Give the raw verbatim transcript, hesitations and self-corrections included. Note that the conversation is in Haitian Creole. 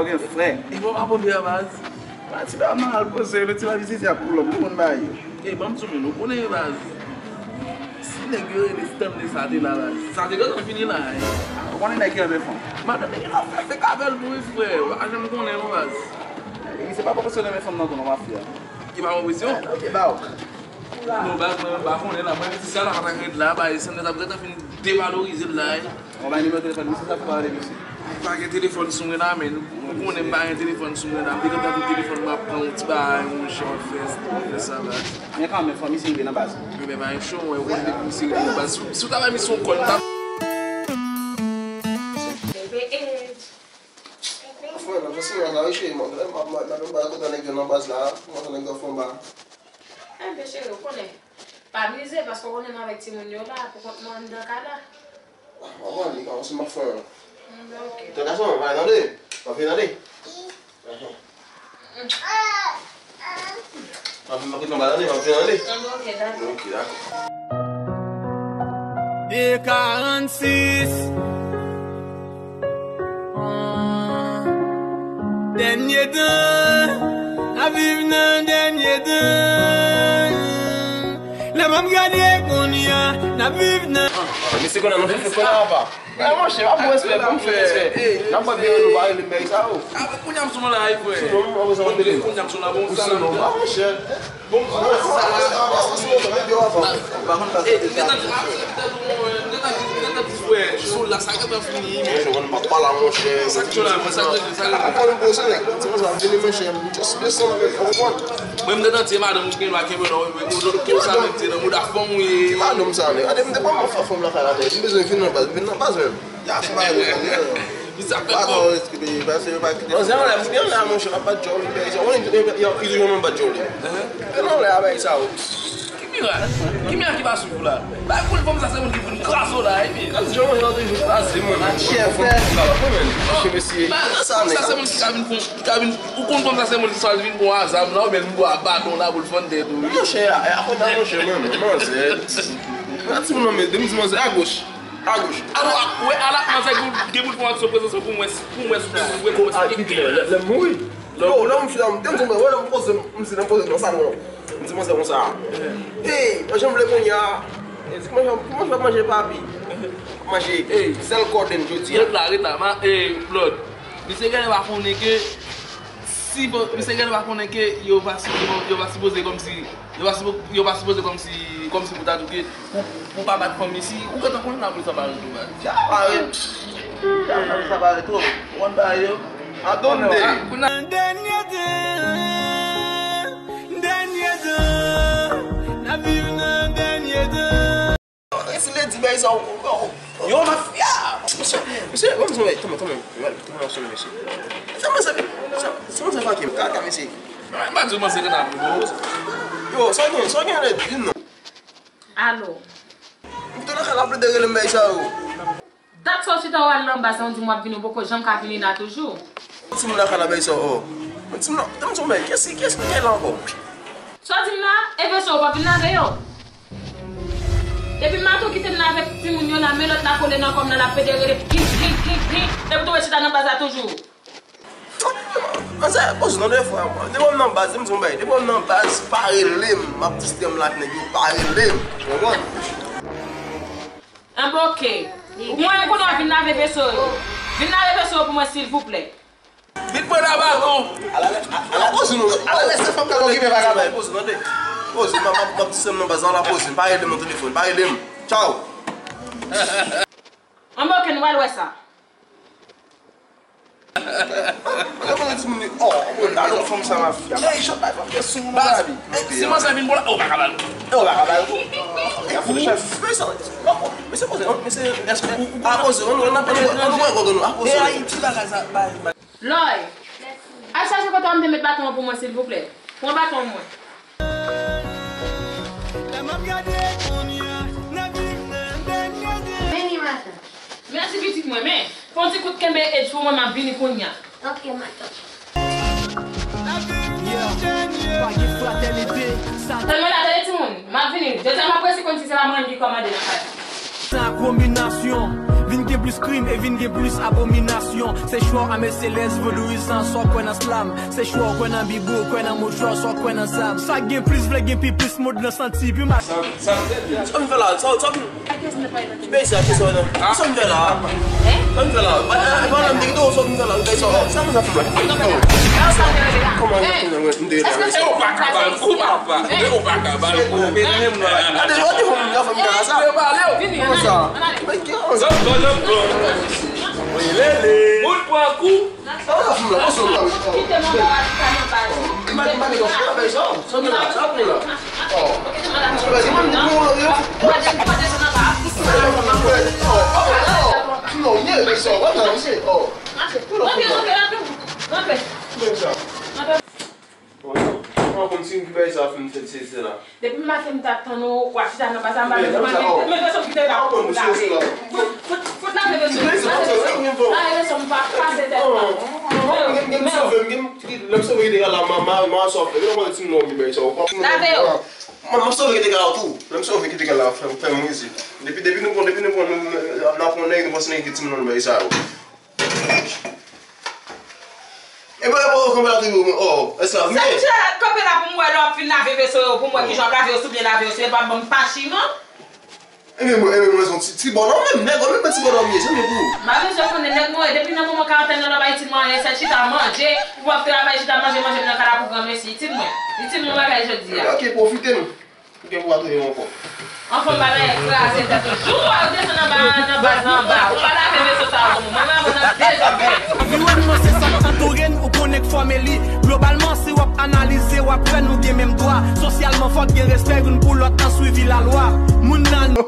Ou gen frè. E bon, pa pwòp ya, baz. Ba ti ba mal poze, le ti ba vizite a pou lòm, pou moun ba yo. E ban m sou moun, ou konnen, baz. Si nèg yo rele Stanley sa te la, baz. Sa te gentan fini la, e. Ou konnen nèg ki renmen fanm. Madan nèg la fè fèk avè l tou, wi, frè. Ou pa janm konnen, non, baz. E se pa pwofesyonèl, men fanm nan tou, non, mafya. Ki pa pwofesyon? Ki ba w. Non, baz, mwen pa konnen la. Mwen, ti sa la, pa t ret la, baz, Stanley t ap gentan fin devalorize l la, e. Ou bay nimewo telefòn misye, sa pou pale misye. Pa gen telefòn sou mwen la, men ou konnen m pa gen telefòn sou mwen la. M te kontan pou telefòn m ap pran yon ti bagay, yon jan fè, fè sa la. Men kanmenm, fò misye rive nan baz. Men pa gen cho, mwen, ou konnen depi misye rive nan baz. Si, si w ta bay misye yon kòl, m t ap. Frè, nan fè silans la, wi, cheri, mwen, mwen, mwen, mwen, mwen, kote nèg yo nan baz la, mwen, nèg yo fè yon ba. Enben, cheri, ou konnen. Pa mize, paske w konnen m avèk timoun yo la, pou kont mwen anndan kay la. Ah, mwen, li kòmanse m ap fè. Mm, ok. Tande sa, mwen, tande. Mwen vin tande. Mwen vin, mwen vin, mwen vin tande, mwen vin tande. Mm, ok, dakò. Ok, dakò. De karannsis. Dènye tan, n ap viv nan dènye tan. Lè m ap gade kounye a, n ap viv nan. Ah, mesye, kounye a nou fè fè kounye a, papa. Eh, monchè, pa bon respè pou m fè. N ap pran byen nou pa rele m bagay sa yo. Ah, kounye a m sou la, frè. Sou non, mwen, mwen, mwen, kounye a m sou la, bon, sa. Sou non, pa monchè. Bon, bon, sa. Ey, m gentan di, m gentan di, m gentan di, frè, show la, sa gentan fini, men. Monchè, mwen pa pale la, monchè. Sa k show la, mwen, sa k show la. Ou konn m pran sou nèg. Ti mwen sa vini, monchè, m just desann avèk, ou konprann? Mwen, m gentan di, madanm, ou gen dwa kenbe non, ou, ou, ou, ou sa menm, se nan mouda fanm ou ye. Ki madanm sa, nèg? Gade, m te pa fè fanm lakay la, nèg. M bezwen vin nan baz, m vin nan baz menm. Ya, se pa yon fanm, non. Li sa fè kò. Pase, pase, pase. Non, se anlè, m gen anlè, monchè, m ap bat djòl, li pè, ou konnen, li toujou nan bat djòl, li. Gen anlè, avèk sa, o. Ki mirak? Ki mirak ki pa swiv ou la? Bay boul fanm sa, se moun ki vin kraze w la, epi. Gad jan mwen, yo toujou kraze mwen, men. Chè, fè. Monchè, mesye. Sa, nèg. Sa, se moun ki ka vin fon, ki ka vin, ou konn fanm sa, se moun ki swa vin pran zam la, oubyen vin pran baton la pou l fann tèt ou, wi. Monchè, a, a, a, monchè, mwen, mwen, manzè. Gad ti moun nan, men, de m di manzè a goch. A goch. Alò, wè, ala, manzè, gen, gen pou l fè yon aksyon prezansyèl pou mwen, pou mwen, pou mwen, pou mwen. Lè, lè, lè m mouri. Yo, lè m fini, m te di, mwen, wè, lè m poze, m si nan poze nan salon. M di, manzè, konsa. Ey, mwen, jan m vle kounye a. Di, kòman, kòman j ap manje, papi? Manje sèl kòden jodi a. Ret la, ret la. Ma, ey, Blòd. Misye genlè pa konnen ke, si, misye genlè pa konnen ke yo pa, yo, yo pa sipoze kòmsi, yo pa sipo-, yo pa sipoze kòmsi, kòmsi pou ta di ke pou, pou pa bat fanm isi, ou gentan konnen lapolis ap arete w, baz. Dja parèt. Dja lapolis ap arete w. Ou konn bagay yo. Atann de. Dènye tan, dènye tan, n ap viv nan dènye tan. E si lè di bagay sa, ou, ou, ou, yo, mafya. Mesye, mesye, bon, mesye, tande, tande, tande, tande, mesye. Sa, mesye, sa, sa, mesye, pa ki, kaka, mesye. M pa di w manzè gentan ap rive. Yo, sa gen, sa gen lè di non. Alo. M te nan kay la plede rele m bay sa yo. Dat sa w chita w al nan baz la, w di m w ap vini, w poko janm ka vini la toujou. Yon timoun nan kay la bay sa yo. Yon timoun nan, tande yon bagay, kiyès, kiyès ki kay la ankò? Sa w di m la, e vèsè w p ap vin lave yo. Depi maten w kite m la avèk timoun yo la, men lòt la kole nan kò m nan, l ap pede rele, hi, hi, hi, hi. Epi w tonbe chita nan baz la toujou. Manzè, poze non de fwa. Depi w nan baz, di m yon bagay. Depi w nan baz, pa rele m. M ap distrè m la ak nèg yo, pa rele m. Ou konprann? Anben, oke. Ou mwen, m konnen w vin lave veso yo. Vin lave veso yo pou mwen, silvouplè. Vin pran nan baton. Ala, ala, ala poze non. Ala lèse fanm nan okipe vagabon. Poze, tande. Poze, m ap, m ap, m ap distrè m nan baz la, ala poze. Pa rele m nan telefòn, pa rele m. Tchaw. Anben, oke, nou pral wè sa. Gade kote timoun yo. Oh, gade yon fanm sa mafya. Ey, chat bay fanm yo sou moun la, wi. Ey, si manzè vin bon la, oh, pa ka ba l. Oh, pa ka ba l. Ey, fè sa. Mesye poze, mesye, èske ou, ou, a poze, on, on, on, on, on, on, on, on, a poze. E Ayiti bagay sa, bay, bay. Loy, al chache kote w a m te met baton an pou mwen, silvouplè. Pran baton an mwen. Vini, matant. Mèsi, pitit mwen, men fè yon ti kout kenbe edge pou mwen, m ap vini kounye a. Ok, matant. Yeah, pa gen fratènite, sa. Tande la, tande timoun, m ap vini. Jodi a, m ap resi konn si se pa mwen menm ki kòmande nan kay la. Sa konbinasyon, vin gen Plis krim e vin gen plis abominasyon. Se chwa w ame selès, vodouyizan, swa w kwè nan slam. Se chwa w kwè nan Bib ou kwè nan mochwa, swa w kwè nan zam. Sa gen plis vle gen pi plis mod nan santi pi mal. Sa m fè la, sa, sa m. Ki peyi sa, ki sa, non? Sa m fè la? Sa m fè la? Ba, ba, ba, nan m te kite w, sa m fè la? Sa, sa m fè la? Kòman m te kite w? Ou pa ka ba l kou, papa. Ou pa ka ba l kou. Ade, yo di fò m ka fè m ka sa. Vini, ann ale, ann ale. Sa m fè la? Lele. Moun pran kou. Sa w ap fè la? Kite manman w al chita nan baz. M pa, m pa gen yon fè sa. Sa w gen la? Sa w gen la? Oh. Mwen desann anba. Kouman w ye, men sa w ap nan misye? Oh. Rantre, rantre, rantre. Rantre. Men sa. Rantre. Mwen konn si m ki bay sa fin fè se se la. Depi maten m t ap tann ou, w ap chita nan baz la, m pa vle manje, manje sòf ki te la pou ou lave. Fout, fout, fout lave veso. Lave veso, m pa pase tèt la. Lè m sove ki te la, ma, ma, ma sòf. Yo konn ti non ki bay sa. Lave yo. Mwen, mwen sove ki te la tou. Lè m sove ki te la, fè, fè mwen isit. Depi, depi nou pran, depi nou pran, nou, nou, nou pran nèg, nou pran nèg ki ti moun bay sa yo. E pa, e pa, kanpe la toujou, oh, esklav, men. Sa m fè kanpe la pou m wè lè w ap fin lave veso yo, pou m wè kijan w ap lave yo, si w byen lave yo, si w pa ban m pachi, non? Ebyen, mwen, ebyen, mwen se yon ti, ti bòlò menm, nèg, mwen menm ti bòlò m ye, se mwen pou. M pa bezwen konnen nèg mwen, depi nan moman karantèn nan, lè w pa itil mwen anyen, sèl chita manje, ou ap travay, chita manje, manje nan kay la pou granmesi, itil mwen. Itil mwen bagay jodi a. Ok, pwofite nou. Ou gen pou atouye ankò. Anfen, bagay kraze tèt ou. Jou ou desann anba, nan baz la anba. Ou pa lave veso sa yo pou mwen, mwen, mwen nan dezòd. Anviwònman se sa k antoure n, ou konnen k fòme li. Globalman, si w ap analize, w ap wè nou gen menm dwa. Sosyalman, fòk gen respè youn pou lòt nan swivi lalwa. Moun nan.